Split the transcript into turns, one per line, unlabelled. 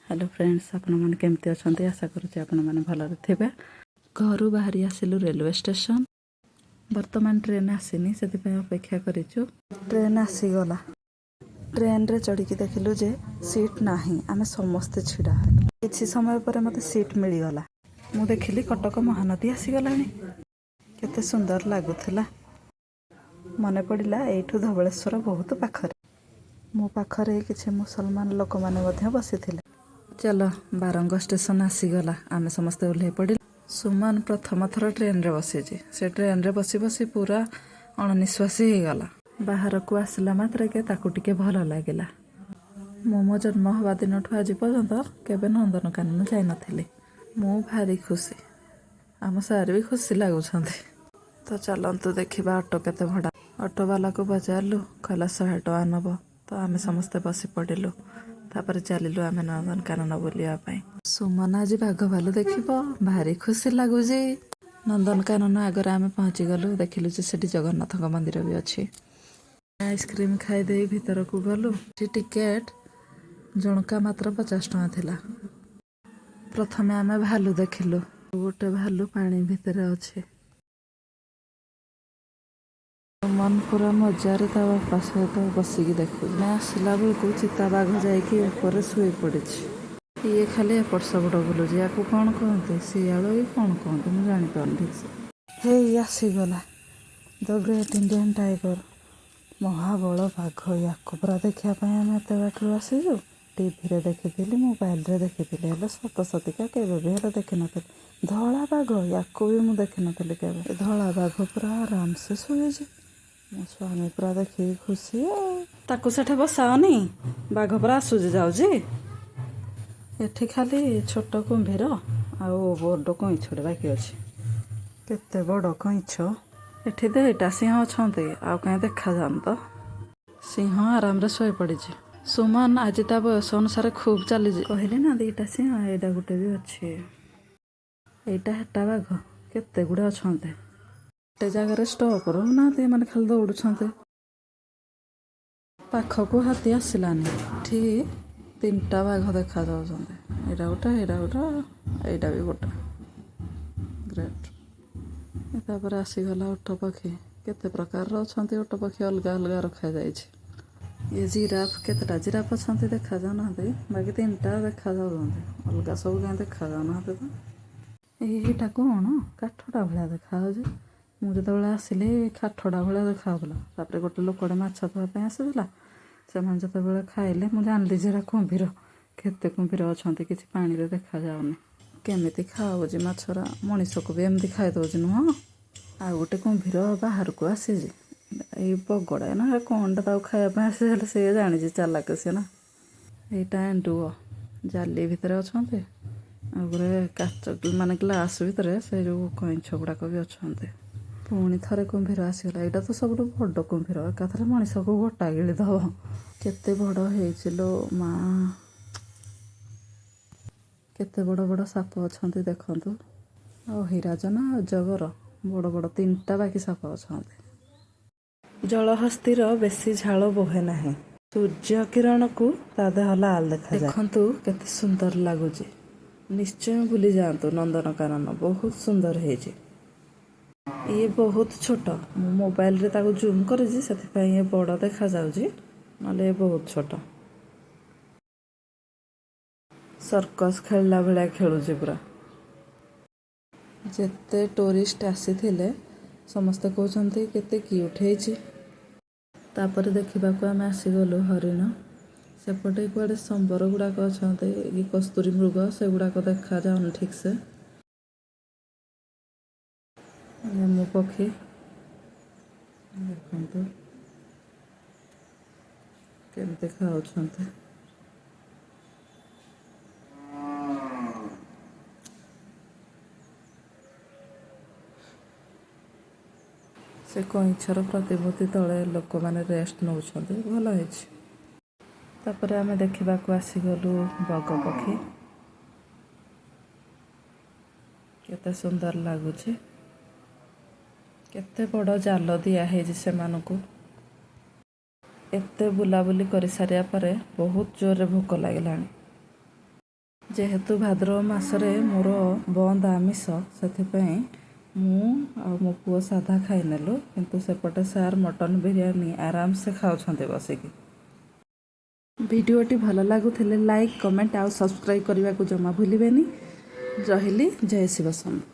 Hello friends, ଆପଣମାନେ କେମିତି ଅଛନ୍ତି? ଆଶା କରୁଛି ଆପଣମାନେ ଭଲରେ ଥିବେ। ଘରୁ ବାହାରି ଆସିଲୁ ରେଲୱେ ଷ୍ଟେସନ। ବର୍ତ୍ତମାନ ଟ୍ରେନ୍ ଆସିନି, ସେଥିପାଇଁ ଅପେକ୍ଷା କରିଛୁ। ଟ୍ରେନ୍ ଆସିଗଲା। ଟ୍ରେନ୍ରେ ଚଢ଼ିକି ଦେଖିଲୁ ଯେ ସିଟ୍ ନାହିଁ। ଆମେ ସମସ୍ତେ ଛିଡ଼ା ହେଲୁ। କିଛି ସମୟ ପରେ ମୋତେ ସିଟ୍ ମିଳିଗଲା। ମୁଁ ଦେଖିଲି କଟକ ମହାନଦୀ ଆସିଗଲାଣି। କେତେ ସୁନ୍ଦର ଲାଗୁଥିଲା। ମନେ ପଡ଼ିଲା, ଏଇଠୁ ଧବଳେଶ୍ୱର ବହୁତ ପାଖରେ। ମୋ ପାଖରେ କିଛି ମୁସଲମାନ ଲୋକମାନେ ମଧ୍ୟ ବସିଥିଲେ। ଚାଲ, ବାରଙ୍ଗ ଷ୍ଟେସନ ଆସିଗଲା। ଆମେ ସମସ୍ତେ ଓହ୍ଲେଇ ପଡ଼ିଲୁ। ସୁମନ ପ୍ରଥମ ଥର ଟ୍ରେନରେ ବସିଛି। ସେ ଟ୍ରେନରେ ବସି ବସି ପୁରା ଅଣନିଶ୍ୱାସୀ ହେଇଗଲା। ବାହାରକୁ ଆସିଲା ମାତ୍ରକେ ତାକୁ ଟିକେ ଭଲ ଲାଗିଲା। ମୁଁ ମୋ ଜନ୍ମ ହେବା ଦିନଠୁ ଆଜି ପର୍ଯ୍ୟନ୍ତ କେବେ ନନ୍ଦନକାନନ ଯାଇନଥିଲି। ମୁଁ ଭାରି ଖୁସି। ଆମ ସାର୍ ବି ଖୁସି ଲାଗୁଛନ୍ତି। ତ ଚାଲନ୍ତୁ ଦେଖିବା ଅଟୋ କେତେ ଭଡ଼ା। ଅଟୋବାଲାକୁ ପଚାରିଲୁ, କହିଲା 100 ଟଙ୍କା ନେବ। ତ ଆମେ ସମସ୍ତେ ବସି ପଡ଼ିଲୁ। ତାପରେ ଚାଲିଲୁ ଆମେ ନନ୍ଦନକାନନ ବୁଲିବା ପାଇଁ। ସୁମନ ଆଜି ବାଘ ଭାଲୁ ଦେଖିବ, ଭାରି ଖୁସି ଲାଗୁଛି। ନନ୍ଦନକାନନ ଆଗରେ ଆମେ ପହଞ୍ଚିଗଲୁ। ଦେଖିଲୁ ଯେ ସେଠି ଜଗନ୍ନାଥଙ୍କ ମନ୍ଦିର ବି ଅଛି। ଆଇସ୍କ୍ରିମ୍ ଖାଇଦେଇ ଭିତରକୁ ଗଲୁ। ସେଠି ଟିକେଟ୍ ଜଣକା ମାତ୍ର 50 ଟଙ୍କା ଥିଲା। ପ୍ରଥମେ ଆମେ ଭାଲୁ ଦେଖିଲୁ। ଗୋଟେ ଭାଲୁ ପାଣି ଭିତରେ ଅଛି। ସୁମନ ପୁରା ମଜାରେ ତା ବାପା ସହିତ ବସିକି ଦେଖୁଛି। ଆମେ ଆସିଲା ବେଳକୁ ଚିତାବାଘ ଯାଇକି ଉପରେ ଶୋଇ ପଡ଼ିଛି। ଇଏ ଖାଲି ଏପଟ ସେପଟ ବୁଲୁଛି। ୟାକୁ କ'ଣ କହନ୍ତି? ଶିଆଳ କି କ'ଣ କହନ୍ତି, ମୁଁ ଜାଣିପାରୁନି ଠିକ୍ ସେ। ହେଇ, ଆସିଗଲା ଦ ଗ୍ରେଟ୍ ଇଣ୍ଡିଆନ୍ ଟାଇଗର, ମହାବଳ ବାଘ। ୟାକୁ ପୁରା ଦେଖିବା ପାଇଁ ଆମେ ଏତେ ବାଟରୁ ଆସିଛୁ। ଟିଭିରେ ଦେଖିଥିଲି, ମୋବାଇଲରେ ଦେଖିଥିଲି, ହେଲେ ସତ ସତିକା କେବେ ବି ହେଲେ ଦେଖିନଥିଲି। ଧଳା ବାଘ, ୟାକୁ ବି ମୁଁ ଦେଖିନଥିଲି କେବେ। ଏ ଧଳା ବାଘ ପୁରା ଆରାମସେ ଶୋଇଛି। ମୋ ସ୍ୱାମୀ ପୁରା ଦେଖିକି ଖୁସି। ଆଉ ତାକୁ ସେଠି ବସାଅନି, ବାଘ ପୁରା ଆସୁଛି ଯାଉଛି। ଏଠି ଖାଲି ଛୋଟ କୁମ୍ଭୀର ଆଉ ବଡ଼ କଇଁଛଟେ ବାକି ଅଛି। କେତେ ବଡ଼ କଇଁଛ! ଏଠି ଦୁଇଟା ସିଂହ ଅଛନ୍ତି, ଆଉ କାହିଁ ଦେଖାଯାଉନି ତ। ସିଂହ ଆରାମରେ ଶୋଇ ପଡ଼ିଛି। ସୁମନ ଆଜି ତା ବୟସ ଅନୁସାରେ ଖୁବ୍ ଚାଲିଛି। କହିଲି ନା ଦିଟା ସିଂହ, ଏଇଟା ଗୋଟେ ବି ଅଛି। ଏଇଟା ହେଟା ବାଘ। କେତେ ଗୁଡ଼େ ଅଛନ୍ତି। ଗୋଟେ ଜାଗାରେ ଷ୍ଟପ୍ ରହୁନାହାନ୍ତି, ଏମାନେ ଖାଲି ଦୌଡ଼ୁଛନ୍ତି। ପାଖକୁ ହାତୀ ଆସିଲାନି। ଏଠି ତିନିଟା ବାଘ ଦେଖାଯାଉଛନ୍ତି। ଏଇଟା ଗୋଟେ, ଏଇଟା ଗୋଟେ, ଏଇଟା ବି ଗୋଟେ। ଗ୍ରେଟ୍। ତାପରେ ଆସିଗଲା ଓଟ ପକ୍ଷୀ। କେତେ ପ୍ରକାରର ଅଛନ୍ତି ଓଟ ପକ୍ଷୀ, ଅଲଗା ଅଲଗା ରଖାଯାଇଛି। ଇଏ ଜିରାଫ। କେତେଟା ଜିରାଫ ଅଛନ୍ତି ଦେଖାଯାଉନାହାନ୍ତି, ବାକି ତିନିଟା ଦେଖାଯାଉଛନ୍ତି। ଅଲଗା ସବୁ କାହିଁ ଦେଖାଯାଉନାହାନ୍ତି ତ। ଏଇଟା କ'ଣ କାଠଟା ଭଳିଆ ଦେଖାଯାଉଛି? ମୁଁ ଯେତେବେଳେ ଆସିଲି, କାଠଟା ଭଳିଆ ଦେଖାଯାଉଥିଲା। ତାପରେ ଗୋଟେ ଲୋକଟେ ମାଛ ଧରିବା ପାଇଁ ଆସିଥିଲା। ସେମାନେ ଯେତେବେଳେ ଖାଇଲେ, ମୁଁ ଜାଣିଲି ଯେ ଏଇଟା କୁମ୍ଭୀର। କେତେ କୁମ୍ଭୀର ଅଛନ୍ତି, କିଛି ପାଣିରେ ଦେଖାଯାଉନି। କେମିତି ଖାଉଛି ମାଛରା! ମଣିଷକୁ ବି ଏମିତି ଖାଇଦେଉଛି, ନୁହଁ? ଆଉ ଗୋଟେ କୁମ୍ଭୀର ବାହାରକୁ ଆସିଛି। ଏଇ ବଗଡ଼ା ନା କ'ଣଟା ତାକୁ ଖାଇବା ପାଇଁ ଆସିଛି, ହେଲେ ସେ ଜାଣିଛି, ଚାଲାକ ସିଏ ନା। ଏଇଟା ଏଣ୍ଡୁଅ, ଜାଲି ଭିତରେ ଅଛନ୍ତି। ଆଉ ଗୋଟେ କାଚ ମାନେ ଗ୍ଲାସ୍ ଭିତରେ ସେ ଯେଉଁ କଇଁଛ ଗୁଡ଼ାକ ବି ଅଛନ୍ତି। ପୁଣି ଥରେ କୁମ୍ଭୀର ଆସିଗଲା। ଏଇଟା ତ ସବୁଠୁ ବଡ଼ କୁମ୍ଭୀର, ଏକାଥରେ ମଣିଷକୁ ଗୋଟା ଗିଳିଦବ। କେତେ ବଡ଼ ହେଇଛି ଲୋ ମା! କେତେ ବଡ଼ ବଡ଼ ସାପ ଅଛନ୍ତି ଦେଖନ୍ତୁ। ଆଉ ହିରାଜ ନା ଅଜଗର, ବଡ଼ ବଡ଼ ତିନିଟା ବାକି ସାପ ଅଛନ୍ତି। ଜଳହସ୍ତୀର ବେଶୀ ଝାଳ ବୋହେ ନାହିଁ। ସୂର୍ଯ୍ୟ କିରଣକୁ ତା ଦେହ ଲାଲ ଦେଖାଯାଏ। ଦେଖନ୍ତୁ କେତେ ସୁନ୍ଦର ଲାଗୁଛି। ନିଶ୍ଚୟ ବୁଲି ଯାଆନ୍ତୁ ନନ୍ଦନକାନନ, ବହୁତ ସୁନ୍ଦର ହେଇଛି। ଇଏ ବହୁତ ଛୋଟ। ମୁଁ ମୋବାଇଲରେ ତାକୁ ଜୁମ୍ କରିଛି, ସେଥିପାଇଁ ଇଏ ବଡ଼ ଦେଖାଯାଉଛି, ନହେଲେ ଇଏ ବହୁତ ଛୋଟ। ସର୍କସ ଖେଳିଲା ଭଳିଆ ଖେଳୁଛି ପୁରା। ଯେତେ ଟୁରିଷ୍ଟ ଆସିଥିଲେ, ସମସ୍ତେ କହୁଛନ୍ତି କେତେ କ୍ୟୁଟ୍ ହେଇଛି। ତାପରେ ଦେଖିବାକୁ ଆମେ ଆସିଗଲୁ ହରିଣ। ସେପଟେ କୁଆଡ଼େ ସମ୍ବର ଗୁଡ଼ାକ ଅଛନ୍ତି କି କସ୍ତୁରୀ ମୃଗ, ସେଗୁଡ଼ାକ ଦେଖାଯାଉନି ଠିକ୍ସେ। ଏମୁ ପକ୍ଷୀ ଦେଖନ୍ତୁ କେମିତି ଖାଉଛନ୍ତି। ସେ କଇଁଛର ପ୍ରତିମୂର୍ତ୍ତି ତଳେ ଲୋକମାନେ ରେଷ୍ଟ ନେଉଛନ୍ତି, ଭଲ ହେଇଛି। ତାପରେ ଆମେ ଦେଖିବାକୁ ଆସିଗଲୁ ବଗ ପକ୍ଷୀ। କେତେ ସୁନ୍ଦର ଲାଗୁଛି! କେତେ ବଡ଼ ଜାଲ ଦିଆ ହେଇଛି ସେମାନଙ୍କୁ। ଏତେ ବୁଲାବୁଲି କରିସାରିବା ପରେ ବହୁତ ଜୋରରେ ଭୋକ ଲାଗିଲାଣି। ଯେହେତୁ ଭାଦ୍ରବ ମାସରେ ମୋର ବନ୍ଦ ଆମିଷ, ସେଥିପାଇଁ ମୁଁ ଆଉ ମୋ ପୁଅ ସାଧା ଖାଇନେଲୁ। କିନ୍ତୁ ସେପଟେ ସାର୍ ମଟନ୍ ବିରିୟାନୀ ଆରାମସେ ଖାଉଛନ୍ତି ବସିକି। ଭିଡ଼ିଓଟି ଭଲ ଲାଗୁଥିଲେ ଲାଇକ୍, କମେଣ୍ଟ ଆଉ ସବସ୍କ୍ରାଇବ୍ କରିବାକୁ ଜମା ଭୁଲିବେନି। ରହିଲି, ଜୟ ଶିବ ଶମ୍ଭୁ।